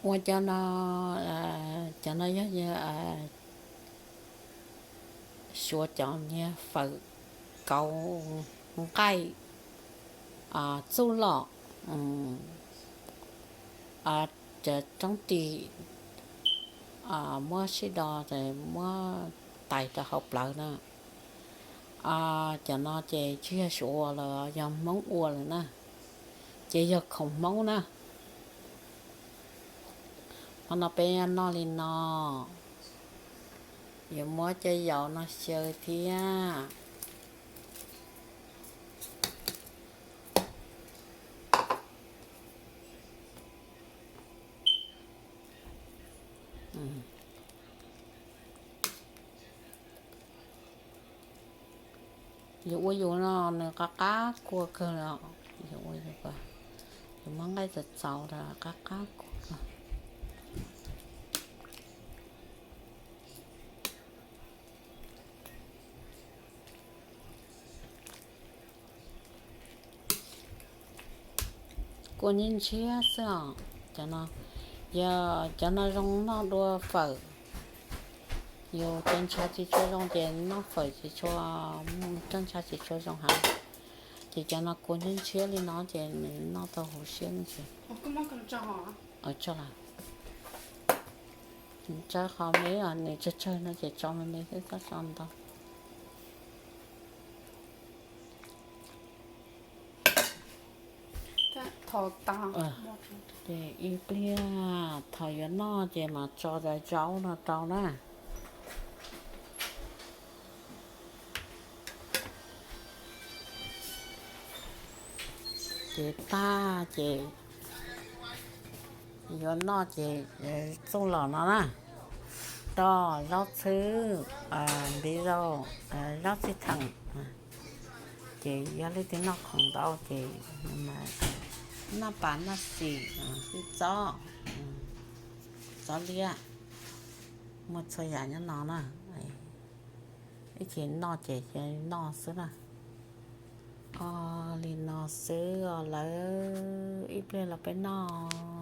Muaj cov no, cov no yog suav cov niag fawm kauv nqaij txuj lom, cov roob ris muab sib do muab tais rau hauv plawv na. Cov no ces tsis yog suav ua lawm, yog Hmoob ua lawm na, ces yog khoom Hmoob na. Qhov no peb noj li no, yuav muab cov yaus no xyaw thiab. Yus ua yus no nws qab qab kua kawg li. Yus ua yus, yus muab nqaij txaus txaus rau qab qab kua kawg. Kua ntshiab ntshiab xwb os. Cov no, yog cov no zoo noj dua fawm. Yus cov ntshav tsis tshua zoo ces noj fawm tsis tshua, roj ntshav tsis tshua zoo heev. Ces cov no kua ntshiab ntshiab li no ces nws noj tau huv siab me ntsis. Tsawg qhov me, nws tsawg tsawg no ces tso me me xwb, txhob tso ntau. Ces ib pliag thaum yuav noj ces mam tso cov zaub no rau na. Ces tag ces yuav noj ces txuj lom no na, roj, zaub txhwb, npiv zaub, zaub txhwb theem. Ces yog leej twg noj khoom ntau ces noj pas noj xim, txob, txob liab, muaj txhua yam nyob no na. Ib chim noj ces noj xwb na. Li no xwb os lawv, ib pliag los peb noj.